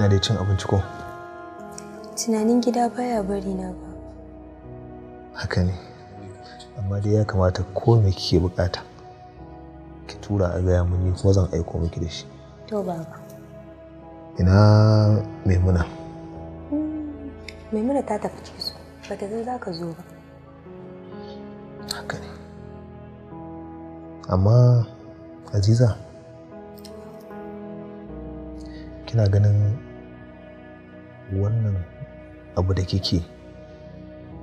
Kina da cin abinci ko? Tunanin gida baya bari na ba. Haka ne. Amma dai ya kamata ko me kike bukata ki tura a gaya mun, ni kuma zan aiko miki da shi. To baba. Ina Maimuna? Maimuna ta tafi cizo. Bata zo za ka zo ba. Haka ne. Amma Aziza, kina ganin wannan abu da kike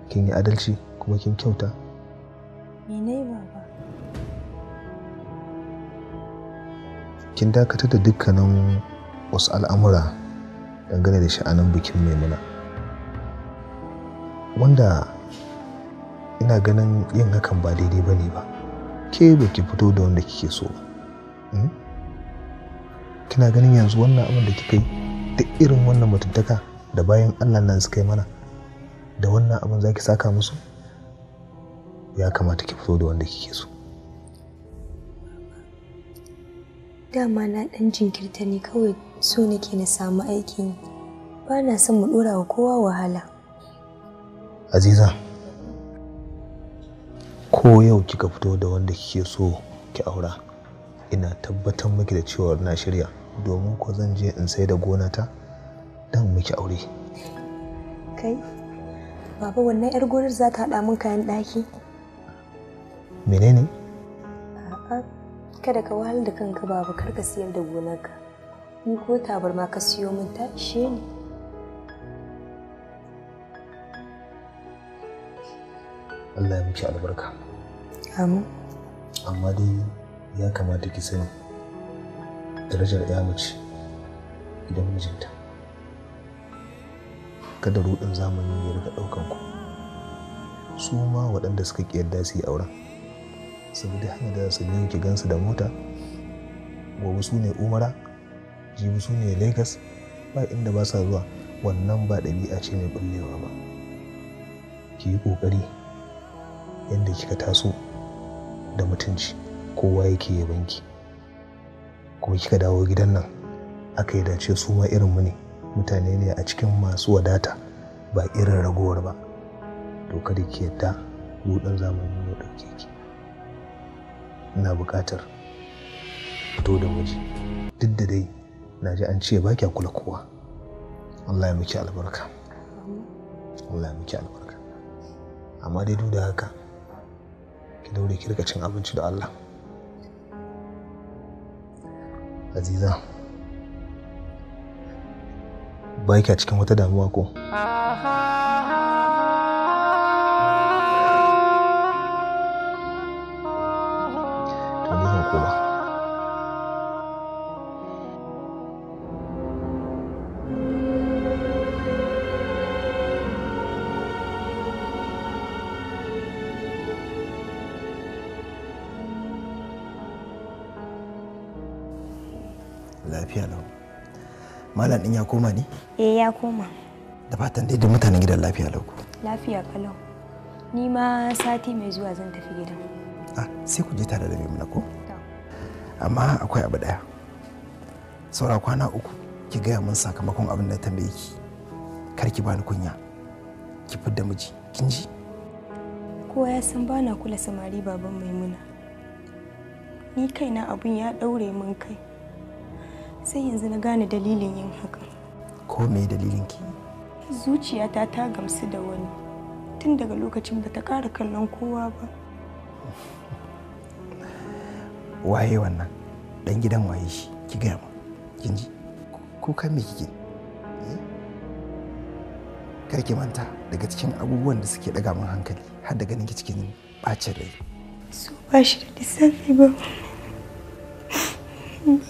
kin yi adalci kuma kin kyauta? Me nayi baba? Kin dakatar da dukkanin wasu al'amura dangane da sha'anin bikin Maimuna, wanda ina ganin yin hakan ba daidai bane ba. Ke baki fito da wanda kike so ba. Kina ganin yanzu wannan abin da kika yi duk irin wannan mutuntaka da bayan Allah nan suka yi mana, da wannan abin zaki saka musu? Ya kamata ki fito da wanda kike so. Dama na dan jinkirta ne kawai, so nake na samu aikin yi. Ba na son mu dora wa kowa wahala. Aziza, ko yau kika fito da wanda kike so ki aura, ina tabbatar miki da cewa na shirya, domin ko zan je in sai da gonata dan miki aure. Kai, baba, wannan yar gonar za ta haɗa min kayan ɗaki? Menene? A'a, kada ka wahal da kanka baba, kar ka siyar da gonarka. Ni ko tabarma ka siyo min ta ishe ni. Allah ya miki albarka. Amin. Amma dai ya kamata ki sani darajar ya mace idan mijinta. Kada ruɗin zamani ya riga ɗaukan ku. Su ma waɗanda suka ƙi yarda su yi auren, saboda hanyar da su biyo ki gansu da mota, gobe su ne Umara, jibi su ne Lagos, ba inda ba sa zuwa. Wannan ba ɗabi'a ce mai ɓullewa ba. Ki yi ƙoƙari yadda kika taso da mutunci, kowa yake yabanki, kuma kika dawo gidan nan aka yi dace su ma irin mu ne, mutane ne a cikin masu wadata ba irin ragowar ba. To kada ki yadda ruɗin zamani ya ɗauke ki. Ina buƙatar fito da miji, duk da dai na ji an ce ba kya kula kowa. Allah ya miki albarka. Allah ya miki albarka. Amma dai duk da haka ki daure ki rika cin abinci da Allah. Aziza, ba kya cikin wata damuwa ko? To ni zan koma. Lafiya lau. Malam din ya koma ne? Eh, ya koma. Da fatan dai da mutanen gidan lafiya lau ko? Lafiya kalau. Ni ma sati mai zuwa zan tafi gidan. Ah, sai ku je tare da Maimuna ko? Amma akwai abu daya. Saura kwana 3 ki gaya min sakamakon abin da tambaye ki. Kar ki bani kunya. Ki fidda miji, kin ji? Kowa ya san bana kula samari baban Maimuna. Ni kaina abun ya daure min kai. Sai yanzu na gane dalilin yin hakan. Ko me dalilin ki? Zuciyata ta gamsu da wani. Tun daga lokacin ba ta ƙara kallon kowa ba. Waye wannan? Dan gidan waye shi? Ki gaya min. Kin ji? Kuka me kike? Kar ki manta daga cikin abubuwan da suke daga min hankali har da ganin ki cikin bacin rai. So ba shi da lissafi ba.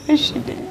Ba shi da lissafi.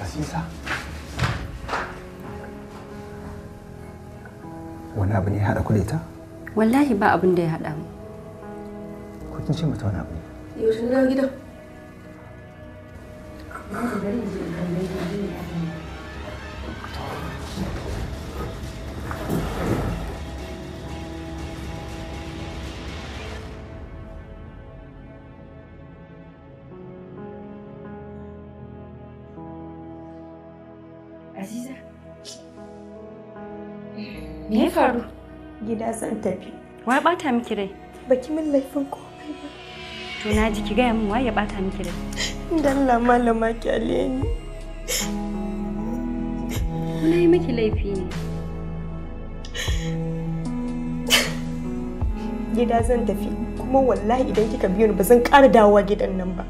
Aziza, wani abu ne ya haɗa ku da ita? Wallahi ba abin da ya haɗa mu. Ko kin ce mata wani abu ne? Yaushe na dawo gidan? Aziza, me ya faru? Gida zan tafi. Wa ya ɓata miki rai? Baki min laifin komai ba. To na ji, ki gaya min wa ya ɓata miki rai. Dalla malama kyale ni. Kuna yi miki laifi ne. Gida zan tafi kuma wallahi idan kika biyo ni ba zan ƙara dawowa gidan nan ba.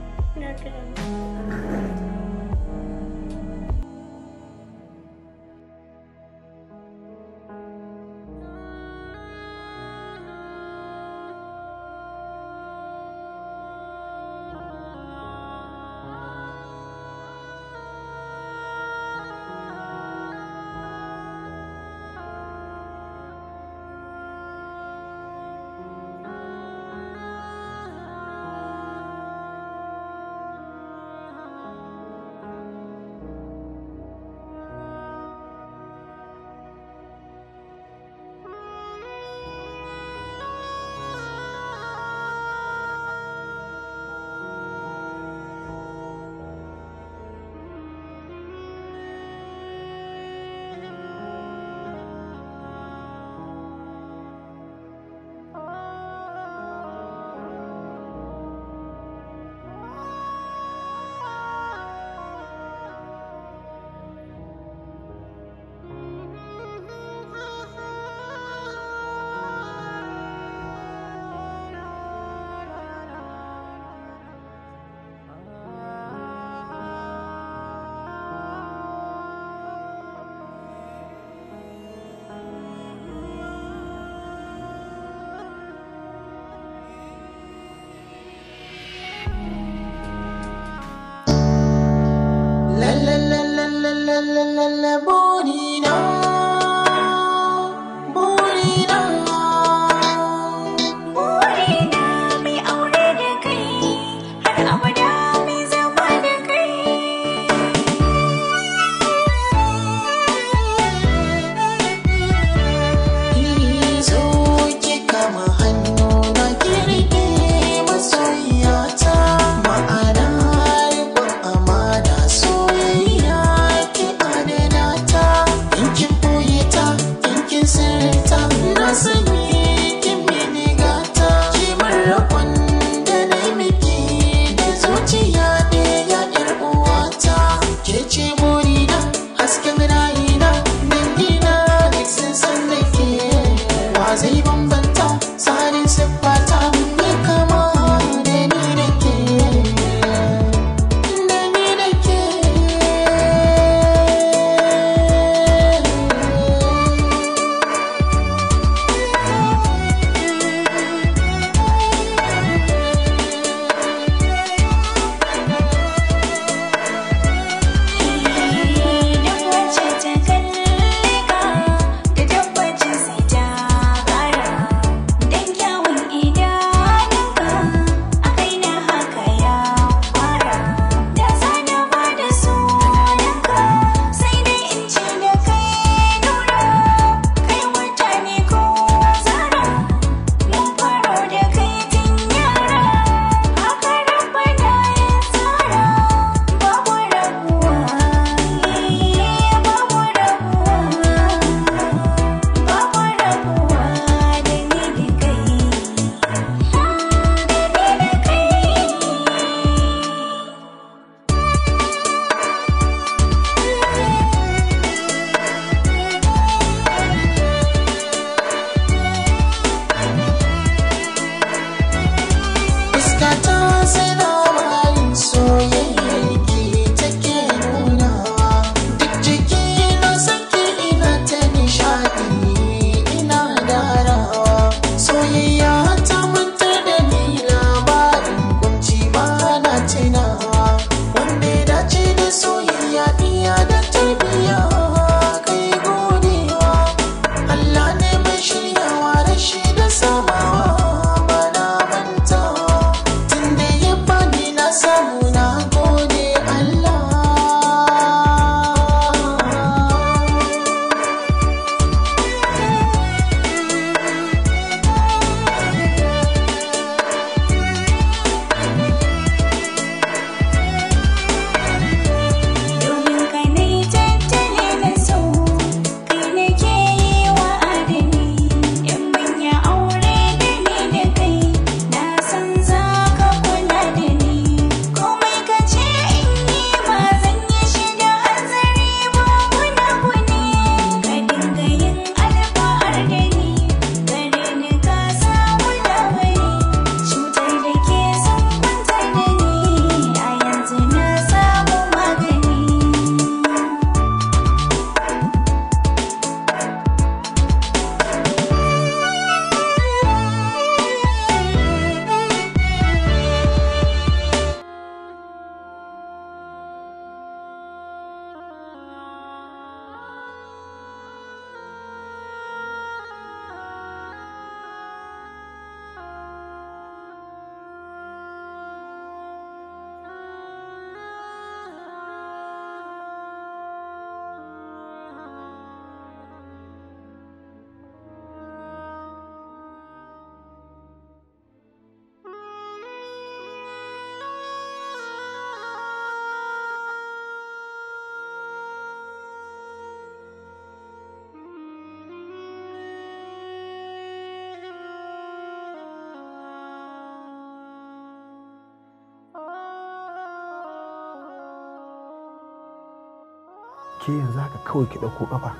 Ke yanzu haka kawai ki ɗauko ƙafa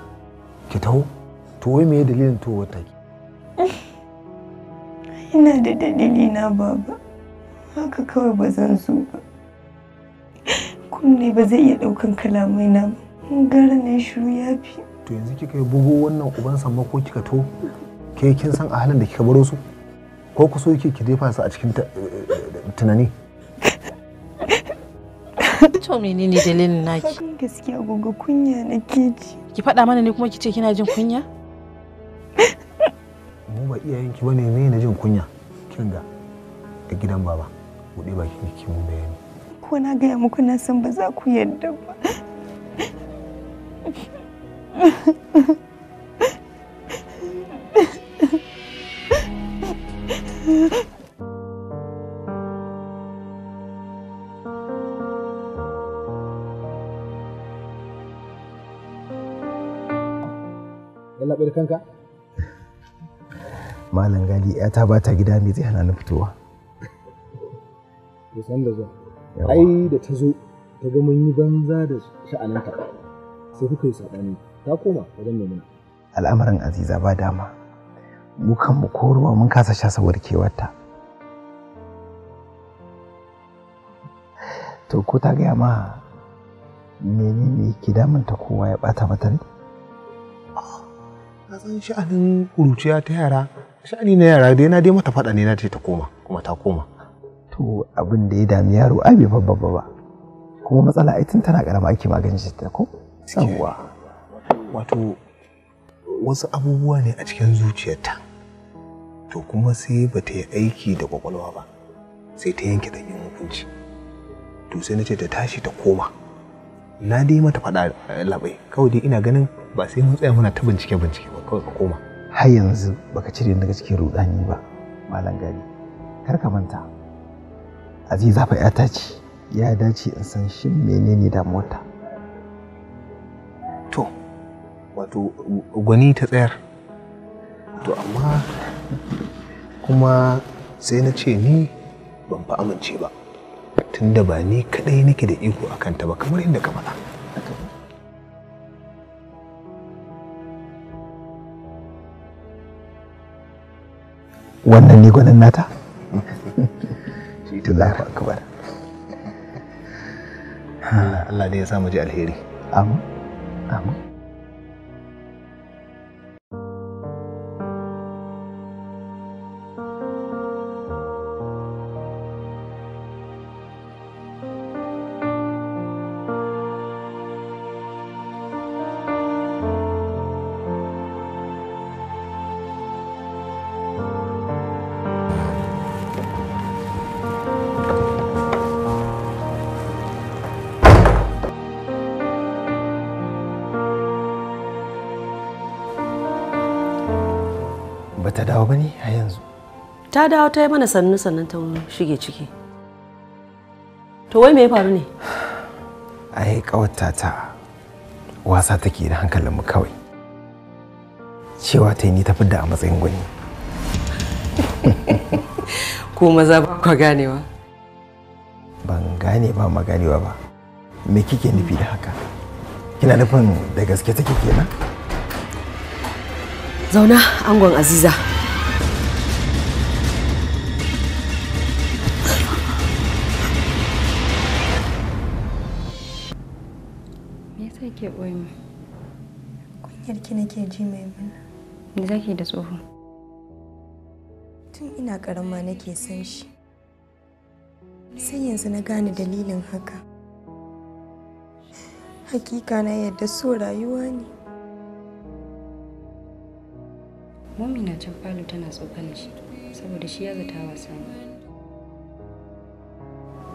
ki taho? To wai me dalilin towar taki? Ina da dalili na baba. Haka kawai ba zan zo ba. Kunne ba zai iya ɗaukan kalamai na ba. Gara na shiru ya fi. To yanzu kika yi bugu wannan uban sammako kika to, ke kin san a halin da kika baro su? Ko ku so yake ki jefa su a cikin tunani? To menene dalilin naki? Gaskiya gogo kunya nake ji. Ki faɗa mana ne kuma kice kina jin kunya? Mu ba iyayenki bane, me na jin kunya? Kin ga a gidan baba, buɗe bakin ki mun bayani. Ko na gaya muku na san ba za ku yarda ba. Yallaɓai da kanka? Malam Gali, ‘yata ba ta gida, me zai hana ni fitowa? To san da zuwa. Ai da ta zo, ta ga mun yi banza da sha'aninta. Sai kuka yi saɓani, ta koma wajen Maimuna. Al'amarin Aziza ba dama. Mu kanmu ko ruwa mun kasa sha saboda kewarta. To ko ta gaya ma menene ke damunta kowa ya ɓata mata rai? Ka san sha'anin kuruciya ta yara, sha'ani na yara dai na dai mata faɗa ne na ce ta koma, kuma ta koma. To abin da ya dami yaro ai bai babba ba. Kuma matsala ai tun tana karama ake magance ta ko? Yawwa. Wato wasu abubuwa ne a cikin zuciyarta. To kuma sai ba ta yi aiki da kwakwalwa ba. Sai ta yanke ɗanyen hukunci. To sai na ce ta tashi ta koma. Na dai mata faɗa labai, kawai dai ina ganin ba sai mun tsaya muna ta bincike bincike ba, kawai ka koma. Har yanzu baka cire ni daga cikin rudani ba, Malam Gali. Kar ka manta. Aziza fa ƴata ce, ya dace in san shin menene damuwarta. To, wato gwani ta tsayar. To amma kuma sai na ce ni ban fa amince ba. Tunda ba ni kadai nake da iko a kanta ba kamar yadda ka faɗa. Wannan ne gwanin nata? Allahu akbar. Allah ne ya sa mu ji alheri. Amin. Amin. Bata dawo bane har yanzu? Ta dawo ta yi mana sannu sannan ta shige ciki. To wai me ya faru ne? Ai kawarta ta wasa take da hankalinmu kawai. Cewa ta yi ni tafi da a matsayin gwani. Ko maza ba kwa ganewa? Ban gane ba ma ganewa ba. Me kike nufi da haka? Kina nufin da gaske take kenan? Zauna angon Aziza. Me yasa ke ɓoye mu? Kunyar ki nake ji Maimuna. Me zaki da tsoho? Tun ina karama nake san shi. Sai yanzu na gane dalilin haka. Hakika na yadda so rayuwa ne. Mummy na can falo tana tsokanin shi saboda shi ya zata wasa ne.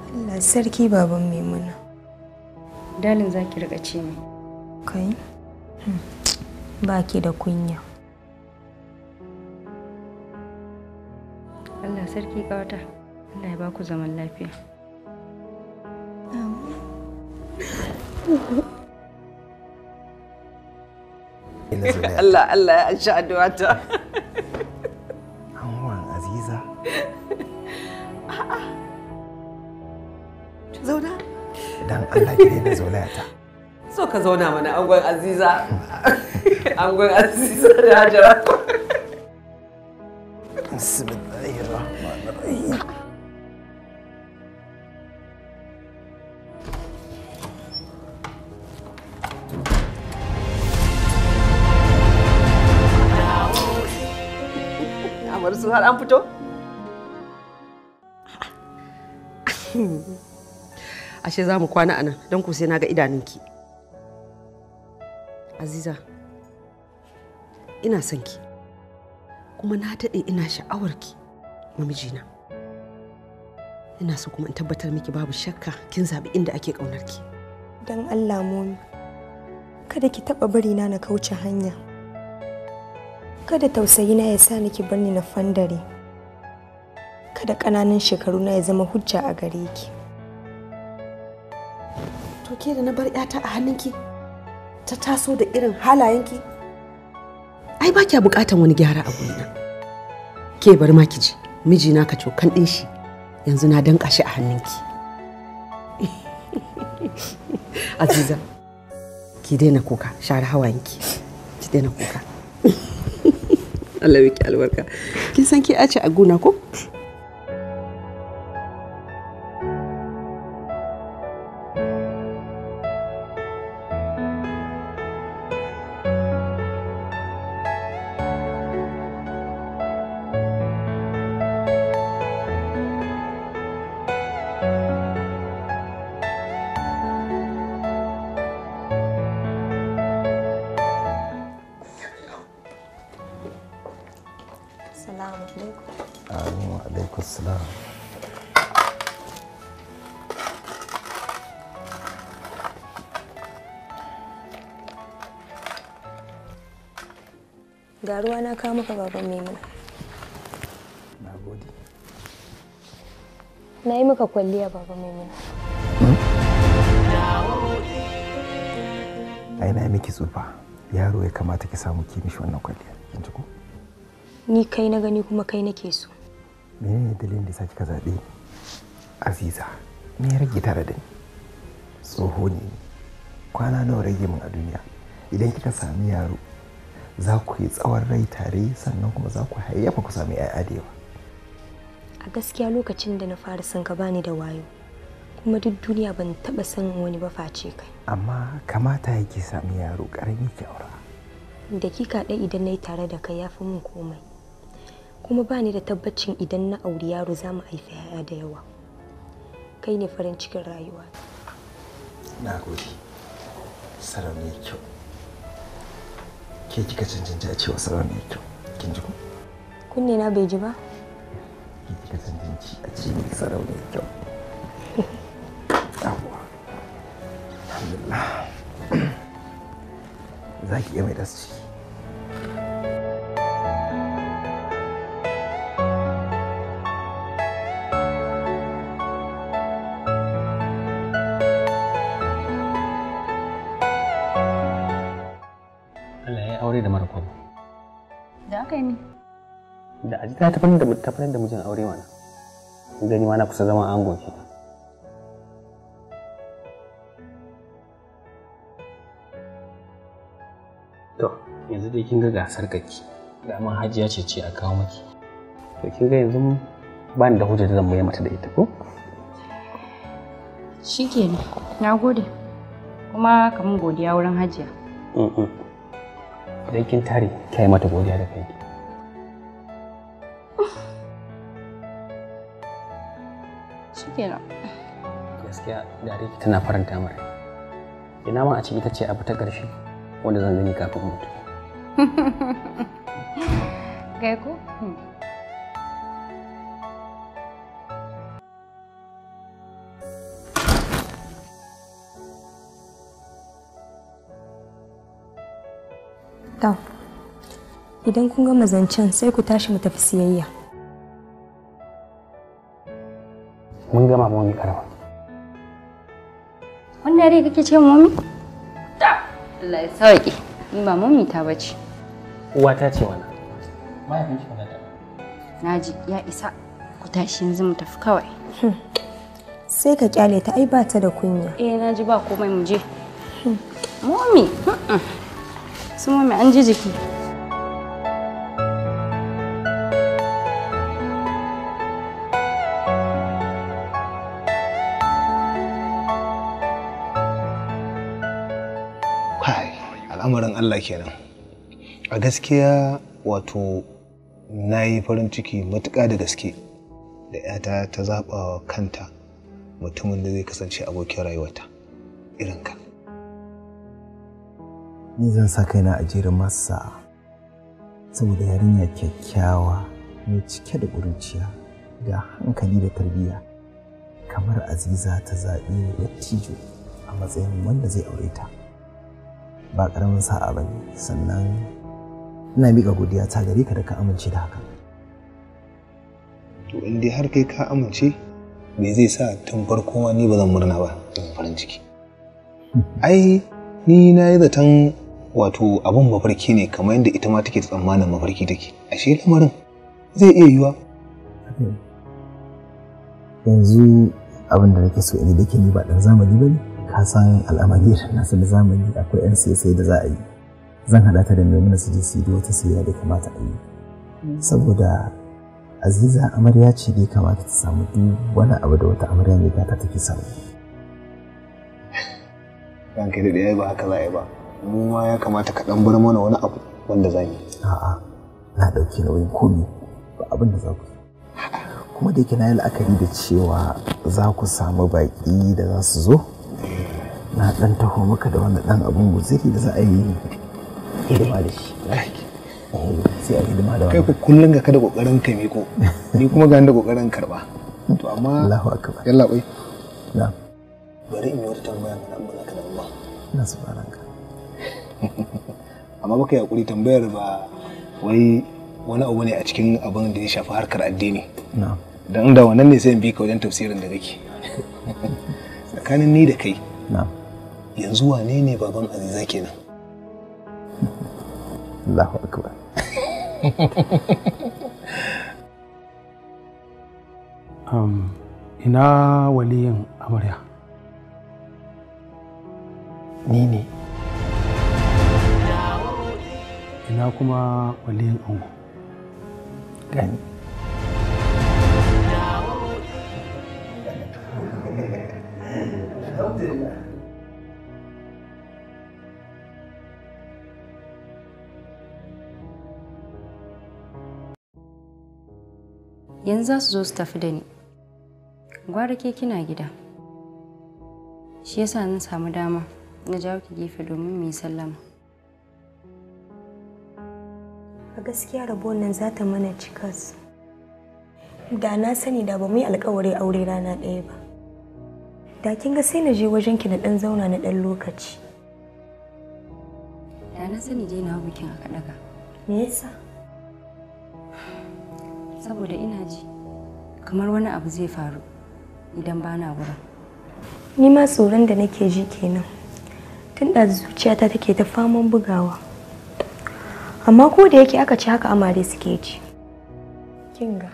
Allah sarki baban Maimuna. Dalin za ki riƙa ce min. Kai? Ba ki da kunya. Allah sarki ƙawata. Allah ya ba ku zaman lafiya. Allah Allah ya anshi addu'ata. Anwan Aziza. Zauna. Dan Allah ki daina zolayata. So ka zauna mana angon Aziza. Angon Aziza da Hajara. Bismillahirrahmanirrahim. Amar su har an fito? Ashe za mu kwana anan don ku sai na ga idanunki. Aziza, ina son ki, kuma na daɗe ina sha'awar ki mijina. Ina so kuma in tabbatar miki babu shakka kin zaɓi inda ake ƙaunar ki. Don Allah momi, kada ki taɓa bari na na kauce hanya. Kada tausayi na ya sa ni ki bar ni na fandare. Kada ƙananan shekaru na ya zama hujja a gare ki. To ke da na bar 'yata a hannunki, ta taso da irin halayenki, ai ba kya bukatan wani gyara a gurina. Ke bari ma ki ji, mijina ka cokan ɗin shi yanzu na danka shi a hannunki. Aziza, ki daina kuka, share hawayenki, ki daina kuka. Allah miki albarka. Kin san ki ace a gona ko? Salamu alaikum. Amin wa alaikum salam. Ga ruwa na kawo maka baban Maimuna. Na gode. Na yi maka kwalliya baban Maimuna. Ai na miki tsufa. Yaro ya kamata ki samu ki mishi wannan kwalliya. Kin ji ko? Ni kai na gani kuma kai nake so. Menene dalilin da yasa kika zaɓe ni? Aziza, me ya rage tare da ni? Tsoho ne ni. Kwana nawa rage min a duniya? Idan kika sami yaro, za ku yi tsawon rai tare sannan kuma za ku hayayyafa ku sami 'ya'ya da yawa. A gaskiya lokacin da na fara son ka bani da wayo. Kuma duk duniya ban taɓa son wani ba face kai. Amma kamata yake sami yaro ƙarami ki aura. Dakika ɗaya idan na yi tare da kai ya fi min komai. Kuma ba ni da tabbacin idan na auri yaro za mu haifi 'ya'ya da yawa. Kai ne farin cikin rayuwa. Na gode. Sarauniyar kyau. Ke kika cancanci a cewa sarauniyar kyau. Kin ji ko? Kunne na bai ji ba? Ke kika cancanci a ce miki sarauniyar kyau. Yawwa. Alhamdulillah. Za ki iya mai da su ciki. Allah ya aure da mara kwabo. Da aka yi mi? Da aji ta tafar da mijin aure mana. Gani ma na kusa zama ango kenan. To, yanzu dai kin ga gasar kaki. Dama Hajiya ce a kawo maki. To kin ga yanzu ba ni da hujja da zan bayar mata da ita ko? Shikenan. Na gode. Kuma ka mun godiya wurin Hajiya. Idan kin tare, ki yi mata godiya da kanki. Shikenan. Gaskiya dare ki tana faranta min rai. Ina ma a ce ita ce abu ta ƙarshe wanda zan gani kafin mutu. Kai ko? To, idan kun gama zancen sai ku tashi mu tafi siyayya. Mun gama momi karama. Wannan rai kake ce momi? Ta! Allah ya sauke. Ni ba momi ta bace. Uwata ce wannan. Mahaifinki wannan ta. Naji ya isa. Ku tashi yanzu mu tafi kawai. Sai ka kyale ta ai ba ta da kunya. Eh naji ba komai mu je. Momi, su momi an ji jiki. Kai, al'amarin Allah kenan. A gaskiya wato na yi farin ciki matuƙa da gaske da 'yata ta zaɓa wa kanta mutumin da zai kasance abokin rayuwarta irinka. Ni zan sa kaina a jerin masu sa'a saboda yarinya kyakkyawa mai cike da ƙuruciya ga hankali da tarbiyya kamar Aziza ta zaɓi dattijo a matsayin wanda zai aure ta. Ba ƙaramin sa'a ba ne, sannan ina miƙa godiya ta gare ka da ka amince da haka. To in dai har kai ka amince, me zai sa tun farko ma ni ba zan murna ba in farin ciki. Ai ni na yi zaton wato abun mafarki ne kamar yadda ita ma take tsammanin mafarki take. Ashe lamarin zai iya yiwa. Yanzu abin da nake so in yi da ke ni ba ɗan zamani ba ne. Ka san al'amari nasu na zamani akwai 'yan siyasai da za a yi. Zan haɗa ta da Maimuna su je su yi wata sayayya da kamata a yi. Saboda Aziza amarya ce da ya kamata ta samu duk wani abu da wata amarya mai gata take samu. Ranka da ɗaya ba haka za a yi ba. Mu ma ya kamata ka ɗan bar mana wani abu wanda za mu yi. A'a, na ɗauki nauyin komi ba abin da za ku yi. Kuma da yake na yi la'akari da cewa za ku samu baƙi da za su zo. Na ɗan taho maka da wani ɗan abun guziri da za a yi hidima da shi. Sai a hidima da Kai wannan. ku kullum ga ka da kokarin ka miko. Ni kuma ga ni da kokarin karba. To amma Allahu akbar. Yalla bai. Na, Bari in yi wata tambaya mana in ba za ka damu ba. ina sauraron ka. Amma baka yi hakuri tambayar ba wai wani abu ne a cikin abin da ya shafi harkar addini. Na. Dan da wannan ne sai in bi ka wajen tafsirin da kake. Tsakanin ni da kai Na. yanzu wane ne baban Aziza kenan? Allahu akbar. Ina waliyin amarya? Ni ne. Ina kuma waliyin ango? Gani. Yanzu za su zo su tafi da ni. Gwara ke kina gida. Shi yasa na samu dama na jawo ki gefe domin mu yi sallama. A gaskiya rabuwar nan za ta mana cikas. Da na sani da ba mu yi alkawari aure rana ɗaya ba. Da kin ga sai na je wajen ki na ɗan zauna na ɗan lokaci. Da na sani dai na bikin aka ɗaga. Me yasa? Saboda ina ji kamar wani abu zai faru idan ba na wurin. Ni ma tsoron da nake ji kenan. Tun da zuciyata take ta faman bugawa. Amma ko da yake aka ci haka amare suke ji. Kinga.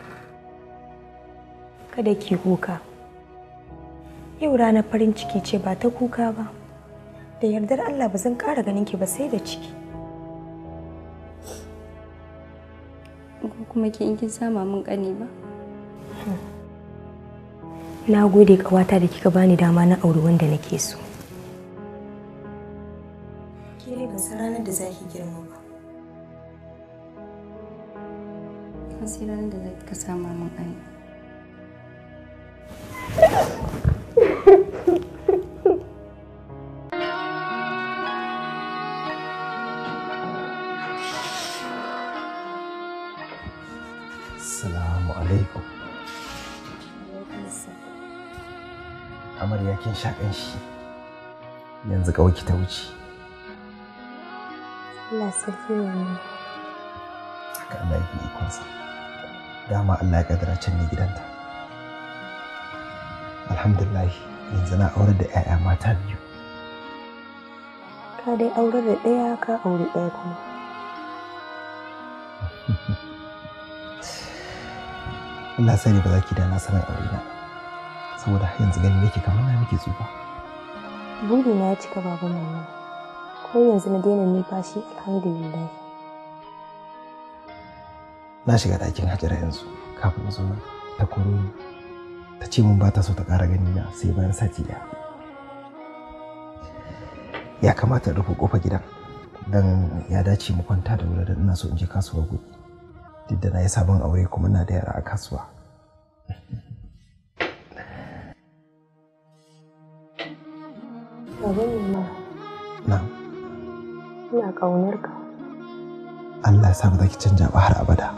Kada ki kuka. Yau ranar farin ciki ce ba ta kuka ba. Da yardar Allah ba zan ƙara ganin ki ba sai da ciki. Ko kuma ki in kin sama min ƙani ba? Na gode ƙawata da kika bani dama na auri wanda nake so. Ke dai ban san ranar da zaki girma ba. Har sai ranar da ka sama min ƙani. Assalamu alaikum. Amarya kin sha ƙanshi. Yanzu ƙawaki ta wuce. Allah sarki ne. Haka Allah yake ikonsa. Dama Allah ya kaddara can ne gidanta. Alhamdulillah yanzu na aurar da 'ya'ya mata biyu. Ka dai aurar da ɗaya ka auri ɗaya kuma. Allah sani ba za ki da na sanin aure na. Saboda har yanzu gani nake kamar na miki tsufa. Burina ya cika Baba Maimuna. Ko yanzu na daina numfashi, alhamdulillah. Na shiga ɗakin Hajara yanzu kafin na zo nan ta koro ni. Ta ce mun ba ta so ta ƙara gani na sai bayan sati ɗaya. Ya kamata in rufe ƙofar gidan don ya dace mu kwanta da wuri don ina so in je kasuwa gobe. Duk da na yi sabon aure kuma ina da yara a kasuwa. Baba Maimuna. Na'am. Ina ƙaunar ka. Allah ya sa ba za ki canja ba har abada.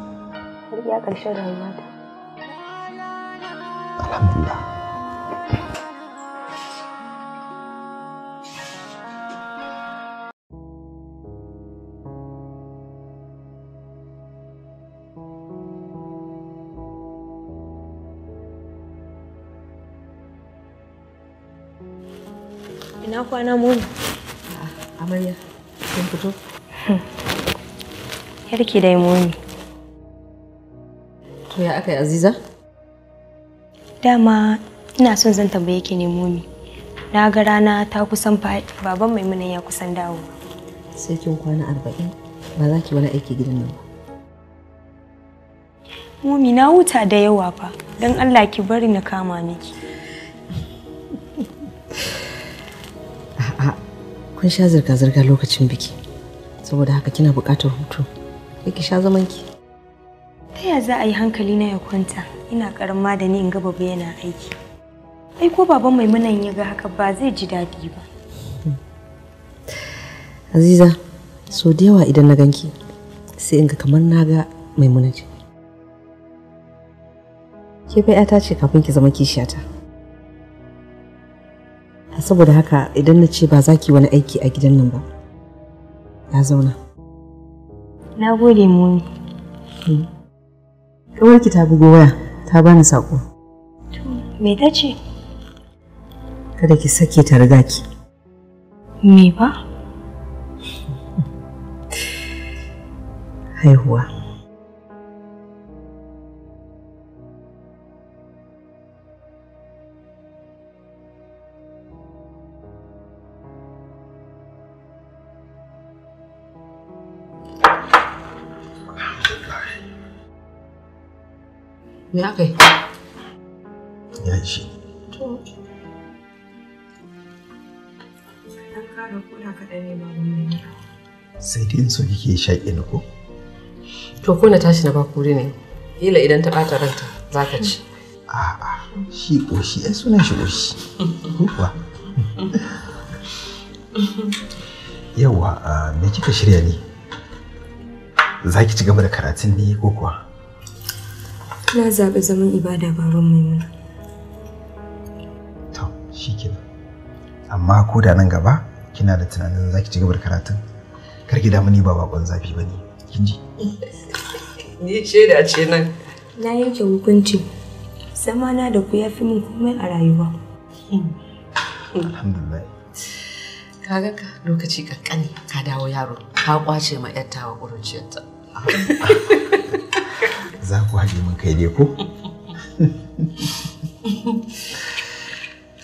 Har iya ƙarshen rayuwata. Alhamdulillah. Ina kwana Moni? Amarya, kin fito? Yarki dai Moni. To ya aka yi Aziza? Dama ina son zan tambaye ki ne Moni. Na ga rana ta kusan faɗi, baban Maimuna ya kusan dawo. Sai kin kwana 40 ba za ki wani aiki gidan nan ba. Moni na huta da yawa fa, don Allah ki bari na kama miki. A'a, kun sha zirga-zirga lokacin biki. Saboda haka kina buƙatar hutu. Sai ki sha zaman ki. Ta ya za a yi hankali na ya kwanta? Ina karama da ni in ga baba yana aiki. Ai ko baban Maimunan ya ga haka ba zai ji daɗi ba. Aziza, so da yawa idan na ganki sai in ga kamar na ga Maimuna ce. Ke fa 'yata ce kafin ki zama kishiyata. Saboda haka idan na ce ba za ki wani aiki a gidan nan ba, ya zauna. Na gode Moni. Ƙawarki ta bugo waya, ta bani saƙo. To, me ta ce? Kada ki sake ta riga ki. Me ba? Haihuwa. Me aka yi? Ya ishe. To. Ɗan ƙara koda kaɗan ne babu mai. Sai dai in so kike shaƙe ni ko? To ko na tashi na ba kuri ne. Kila idan ta ɓata ranta za ka ci. A'a, shi ƙoshi ai sunan shi ƙoshi. Ko kuwa? Yawwa, me kika shirya ne? Za ki ci gaba da karatun ne ko kuwa? Na zaɓi zaman ibada baban Maimuna. To, shi kenan. Amma ko da nan gaba kina da tunanin za ki ci gaba da karatun, kar ki damu ni ba bakon zafi ba ne. Kin ji? Ni shaida ce nan. Na yanke hukunci. Zamana da ku ya fi min komai a rayuwa. Alhamdulillah. Ka ga ka lokaci kankani ka dawo yaro ka kwace ma 'yar tawa ƙuruciyarta. Za ku haɗe min kai dai ko?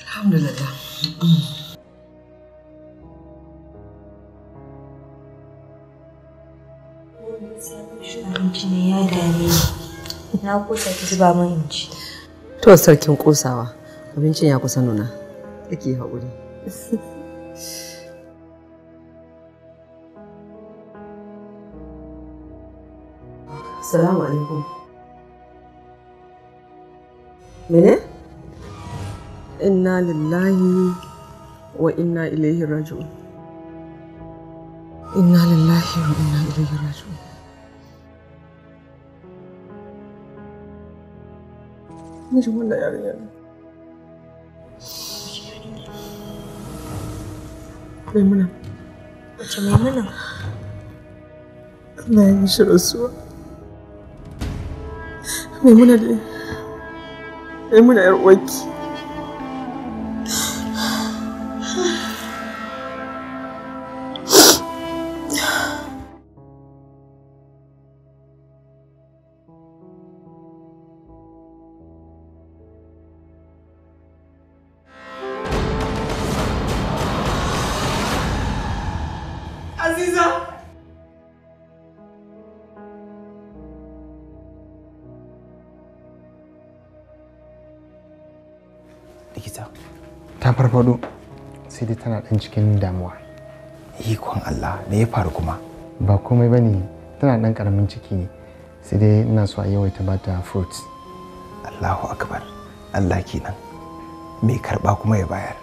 Alhamdulillah. Abinci ne ya dame ni. Na kosa ki zuba min in ci. To sarkin kosawa, abincin ya kusa nuna. Kake haƙuri. Assalamu alaikum. Mene? Inna lillahi wa inna ilaihi raji'un. Inna lillahi wa inna ilaihi raji'un. Mijin wannan yarinya ne. Maimuna. Wace Maimuna? Allah ya mishi rasuwa. Maimuna dai. Maimuna yar uwarki. Likita. Ta farfado sai dai tana ɗan cikin damuwa. Ikon Allah, me ya faru kuma? Ba komai bane, tana ɗan ƙaramin ciki ne. Sai dai ina so a yawaita bata fruits. Allahu akbar. Allah kenan. Mai karɓa kuma ya bayar.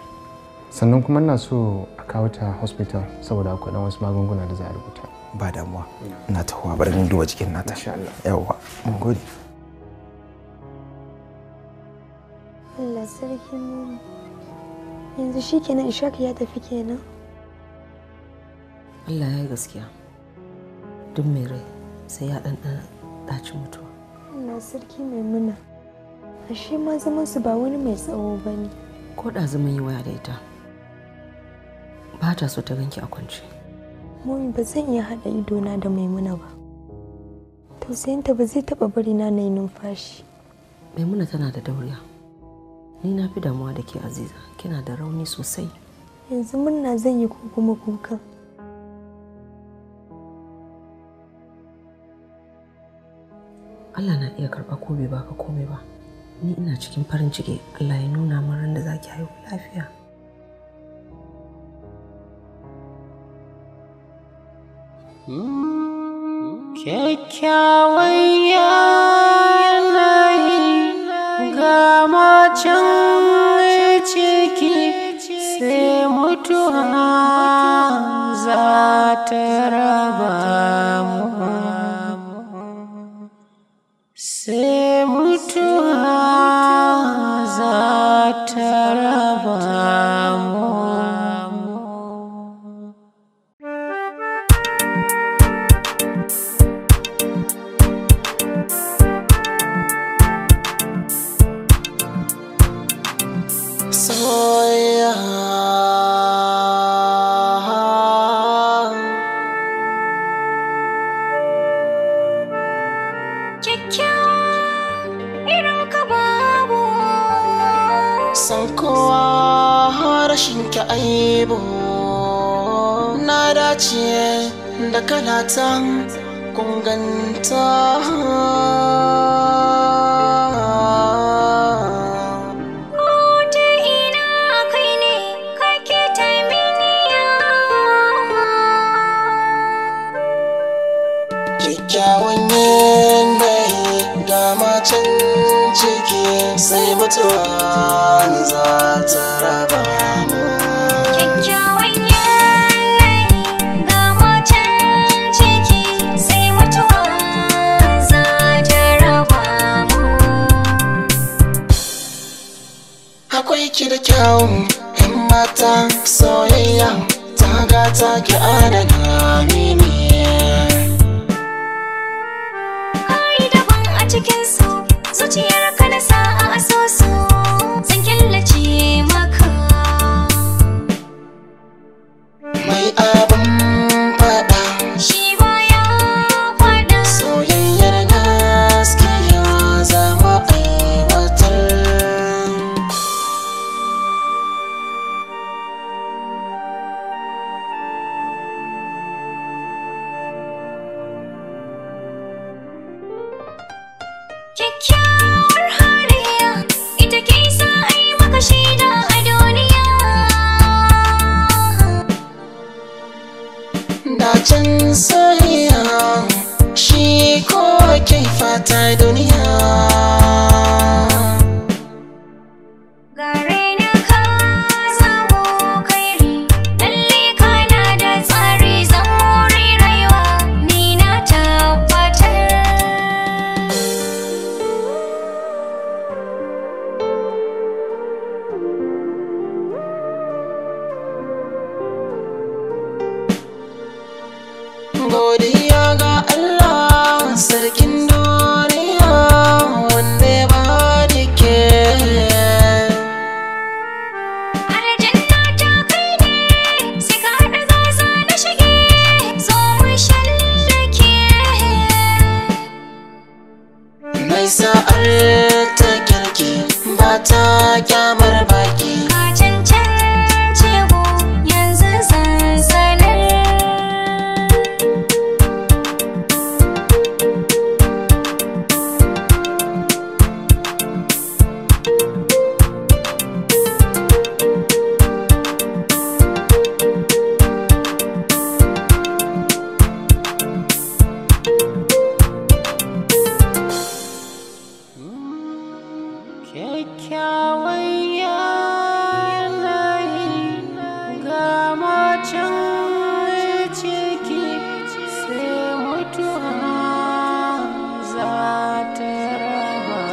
Sannan kuma ina so a kawo ta hospital saboda akwai ɗan wasu magunguna da za a rubuta. Ba damuwa. Ina tahowa bari in duba jikin nata. Insha Allah. Yawwa, mun gode. Allah sarki mu. Yanzu shi kenan Ishaq ya tafi kenan. Allah ya yi gaskiya. Duk mai rai sai ya ɗanɗana ɗacin mutuwa. Allah sarki Maimuna. Ashe ma zaman su ba wani mai tsawo ba ne. Ko ɗazu mun yi waya da ita. Ba ta so ta ganki a kwance. Mummy ba zan iya haɗa idona da Maimuna ba. Tausayinta ba zai taɓa bari na yi numfashi. Maimuna tana da dauriya. Ni na fi damuwa da ke Aziza, kina da rauni sosai. Yanzu murna zan yi ko kuma kuka. Allah na iya karɓa ko bai baka komai ba. Ni ina cikin farin ciki, Allah ya nuna min ran da zaki haihu lafiya. Kyakkyawan yanayi ga macen ciki sai mutuwa za ta raba mu. Sai mutuwa za ta raba mu. Soyayya Kyakkyawa irin ka babu. San kowa rashin ki aibu. Na dace da kalata kunganta. Ko ta ina kai ne kake ta mini yawa. Kyakkyawan yanayi ga macen ciki sai mutuwa za ta raba mu. Kyakkyawan yanayi ga macen ciki sai mutuwa za ta raba mu. Akwai ki da kyawun 'yan mata soyayya ta gata ki adana mini. Kai daban a cikinsu, zuciyarka na sa a asusu, zan killace maka. Mai abin faɗa Shi baya faɗa. Soyayyar gaskiya za mu aiwatar. Kyakkyawar halayya ita ke sa a yi maka shaida a duniya. Dacen soyayya shi ko ke fata duniya. Gare ni ka zamo kairi, lalle kana da tsari zan more rayuwa ni na tabbatar. Godiya ga Allah sarkin duniya wanda ya bani ke. Aljanna ta kai ne, sai ka haɗa gasa na shige, zo mu shallake. Mai sa'ar ta kirki ba ta kyamar baki. Ka cancance mu yanzu sansanar. Kyakkyawan yanayi ga macen ciki sai mutuwa za ta raba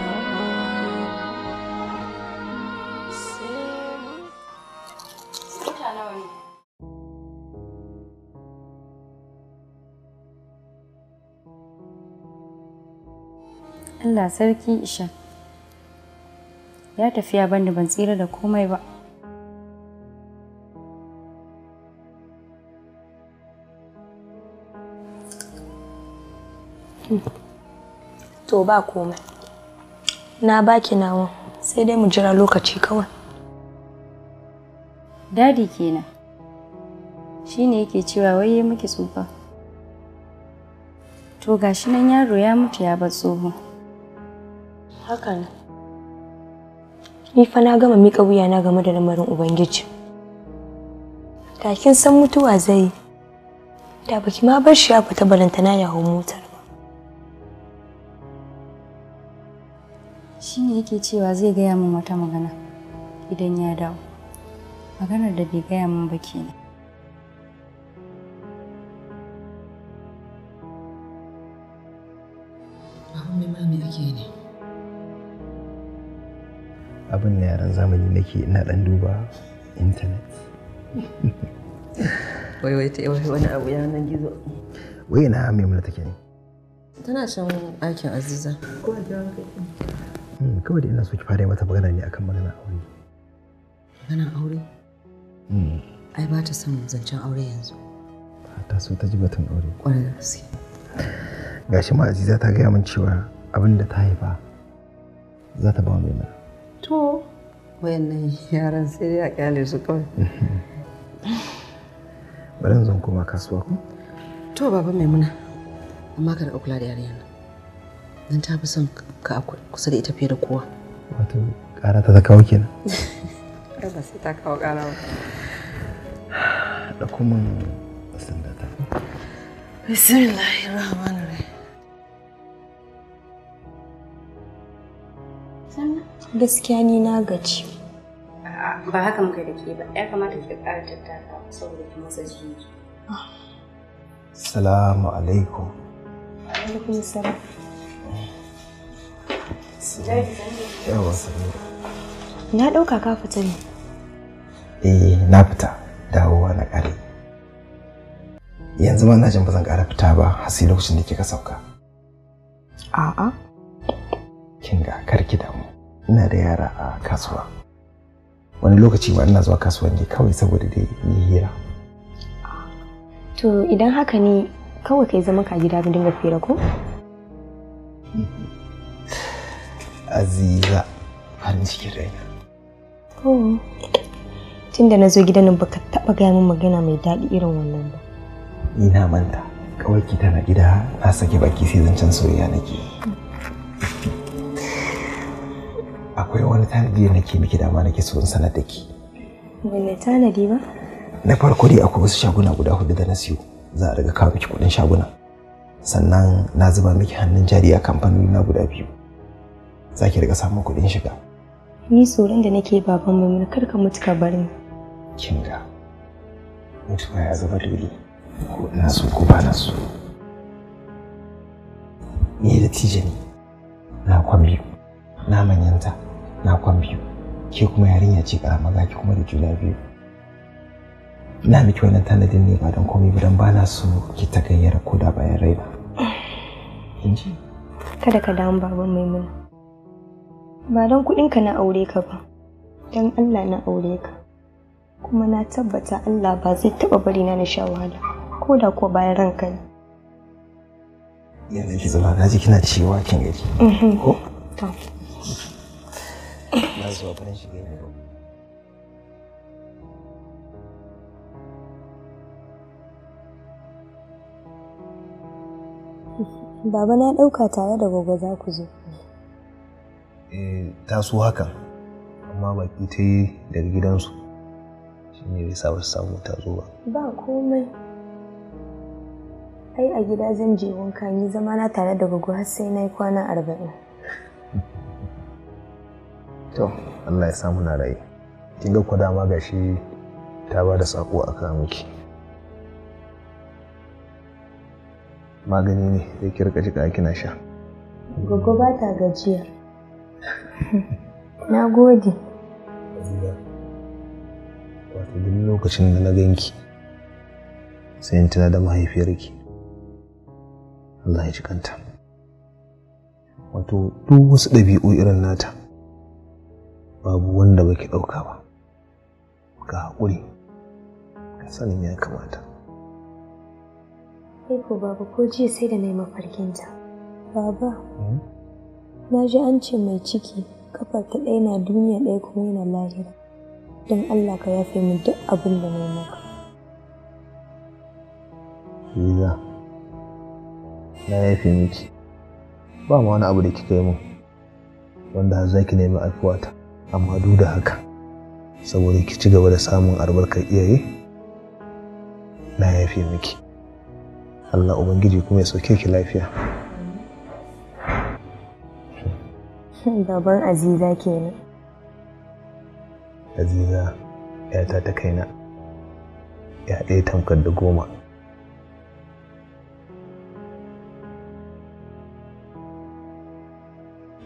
mu. Mota nawa ne? Allah sarki Isha. Ya tafi ya bani ban tsira da komai ba. To ba komai. Na baki nawa sai dai mu jira lokaci kawai. Dadi kenan. Shi ne yake cewa wai ya miki tsufa. To gashi nan yaro ya mutu ya bar tsoho. Haka ne. Ni fa na gama miƙa wuyana game da lamarin Ubangiji. Da kin san mutuwa zai yi. Da baki ma bar shi ya fita balantana ya hau motar ba. Shi ne yake cewa zai gaya min wata magana idan ya dawo. Maganar da bai gaya min ba kenan. Abin mai mami ake ne. Abin da yaran zamani nake ina dan duba intanet. Wai wai ta wai wani abu yanar gizo. Wai ina Maimuna take ne? Tana can ɗakin Aziza. Ko a kira kai? Kawai da ina so ki fara yi mata magana ne akan magana aure. Maganar aure? Ai ba ta son zancen aure yanzu. Ta so ta ji batun aure. Ƙwarai da gaske. Gashi ma Aziza ta gaya min cewa abin da ta haifa za ta ba wa Maimuna. To, wayannan yaran sai dai a kyale su kawai. Bari in zo in koma kasuwa ko? To baba Maimuna, amma ka riƙa kula da yarinyar nan. Dan ta fi son ka a kusa da ita fiye da kowa. Wato ƙara ta kawo kenan. Ai ba sai ta kawo ƙara ba. Ɗauko min sanda ta. Bismillahirrahmanirrahim. Gaskiya ni na gaji. A'a, ba haka muka da ke ba. Ya kamata ki ƙara tattaka saboda ki motsa jikinki. Salamu alaikum. Alaikum salam. Yawa sannu. Na ɗauka ka fita ne. Eh na fita dawowa na ƙare. Yanzu ma na jin ba zan ƙara fita ba har sai lokacin da kika sauka. A'a. Kin ga kar ki damu. Ina da yara a kasuwa. Wani lokaci ma ina zuwa kasuwa ne kawai saboda dai ni hira. To idan haka ne kawai kai zama ka gida mu dinga fira ko? Aziza farin cikin raina. Oh. Tunda na zo gidan nan baka taɓa gaya min magana mai daɗi irin wannan ba. Ni na manta kawai ki tana gida na sake baki sai zancen soyayya nake. Akwai wani tanadi da nake miki dama nake so in sanar da ki. Wanne tanadi ba? Na farko dai akwai wasu shaguna guda 4 da na siyo. Za a riga kawo miki kuɗin shaguna. Sannan na zuba miki hannun jari a kamfanoni na guda 2. Za ki riga samun kuɗin shiga. Ni tsoron da nake baban Maimuna kar ka mutu ka bar ni. Kin ga mutuwa ya zama dole ko ina so ko ba na so. Ni da tije ne na kwan biyu, na manyanta na kwan biyu, ke kuma yarinya ce karama ga ki kuma da juna biyu. Ina miki wannan tanadin ne ba don komai ba don ba na so ki ta gayyara ko da bayan raina. Kin ji? Kada ka damu baban Maimuna. Ba don kuɗinka na aure ka ba, don Allah na aure ka. Kuma na tabbata Allah ba zai taɓa bari na sha wahala, ko da kuwa bayan ranka ne. Yanzu ki zauna na ji kina cewa kin gaji. Ko? To. Na zuwa barin shiga ne ba. Baba na ɗauka tare da gogo za ku zo. Eh, ta so hakan, amma baki ta yi daga gidansu. Shi ne bai sa ba su samu ta zo ba. Ba komai. Ai a gida zan je wanka ni zama na tare da gogo har sai na yi kwana 40. To, Allah ya samu na raye. Kin ga ko dama gashi ta ba da sako a kan miki. Magani ne sai ki rika jika kina sha. Goggo ba ta gajiya. Na gode. Aziza, wato duk lokacin da na ganki sai in tuna da mahaifiyarki. Allah ya ji kanta. Wato duk wasu ɗabi'u irin nata babu wanda baki ɗauka ba. Ga haƙuri, ga sanin ya kamata. Kai ko baba ko jiya sai da na yi mafarkinta. Baba, na ji an ce mai ciki kafar ta ɗaya na duniya ɗaya kuma yana lahira. Don Allah ka yafe min duk abin da na yi maka. Liza, na yafe miki. Ba ma wani abu da kika yi min wanda har za ki nemi afuwata. Amma duk da haka, saboda ki ci gaba da samun albarkar iyaye, na yafe miki. Allah Ubangiji kuma ya sauke ki lafiya. Baban Aziza kenan. Aziza, ‘yata ta kaina, ya ɗaya tamkar da goma.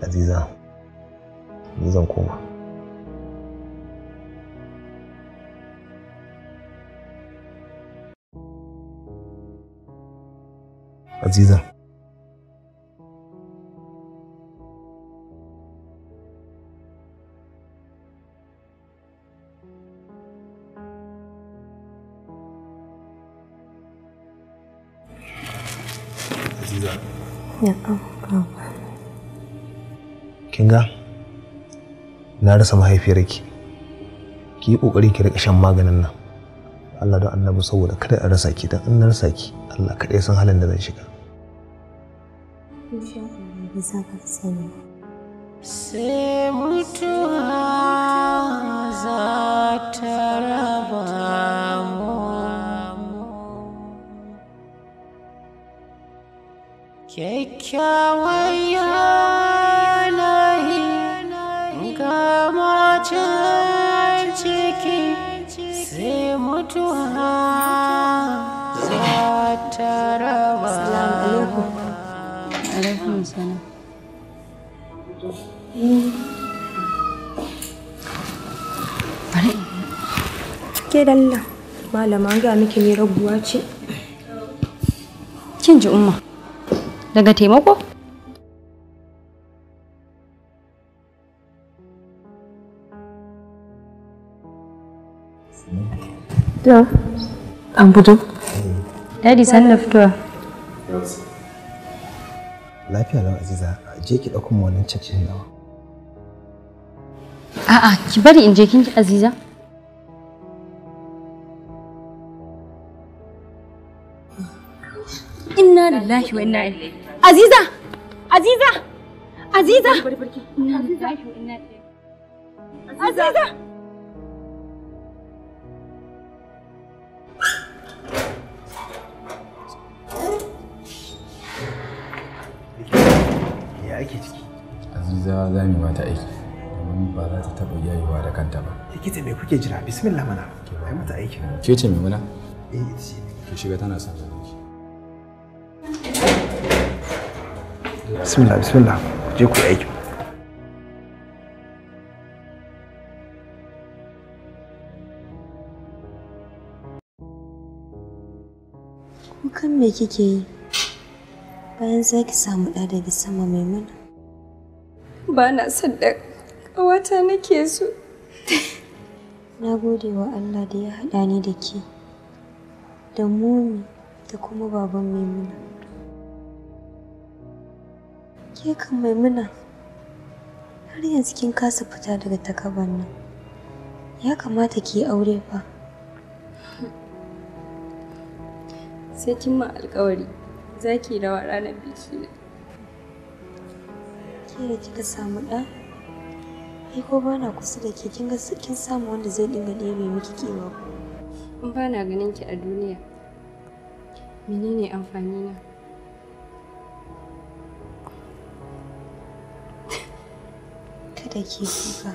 Aziza, ni zan koma. Aziza. Aziza. Na'am, baba. Kin ga? Na rasa mahaifiyarki. Ki yi kokari ki rika shan maganin nan. Allah don Annabi saboda kada a rasa ki, dan in na rasa ki Allah kaɗai san halin da zan shiga. Insha Allah ba za ka sani. Sai mutuwa za ta raba mu. Kyakkyawan yanayi ga macen ciki sai mutuwa za ta raba mu. Alaikum salam. Ke dalla, malama ga miki ne rabuwa ce. Kin ji umma. Daga taimako? To, an fito. Daddy san da fitowa. Lafiya lau Aziza, je ki ɗauko mu wannan cek ɗin nawa. A'a, ki bari in je kin ji Aziza. Inna lillahi wa inna ilaihi. Aziza! Aziza! Aziza! Inna lillahi wa inna ilaihi. Aziza! Ya ake ciki? Aziza za mu mata aiki domin ba za ta taɓa yayewa da kanta ba. Likita me kuke jira? Bismillah mana. Ai mata aiki. Ke ce Maimuna? Eh, ita ce. Ki shiga tana son ganin ki. Bismillah, bismillah. Je ku yi aiki. Kukan me kike yi? Bayan za ki samu ɗa daga sama Maimuna. Ba na son da ƙawata nake so. Na gode wa Allah da ya haɗa ni da ke, da momi da kuma baban Maimuna. Ke kan Maimuna, har yanzu kin kasa fita daga takaban nan. Ya kamata ki yi aure fa. Sai kin ma alƙawari za ki rawa ranar biki na. Ke da kika samu ɗa? Ai ko ba na kusa da ke kin ga kin samu wanda zai dinga ɗebe miki kewa. In ba na ganin ki a duniya, menene amfani na? Kada ki kuka.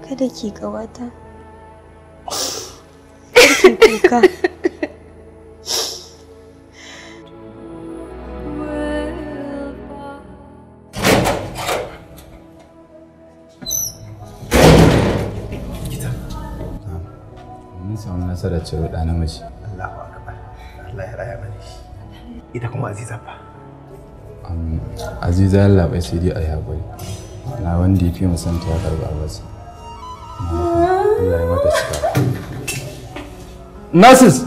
Kada ki ƙawata. Kar ki kuka. Mun samu nasarar ciro ɗa namiji. Allahu akbar. Allah ya raya mana shi. Ita kuma Aziza fa. Aziza Allah bai sai dai a yi haƙuri. Na wanda ya fi mu santa ya karɓi abarsa. Allah ya mata cika. Nurses!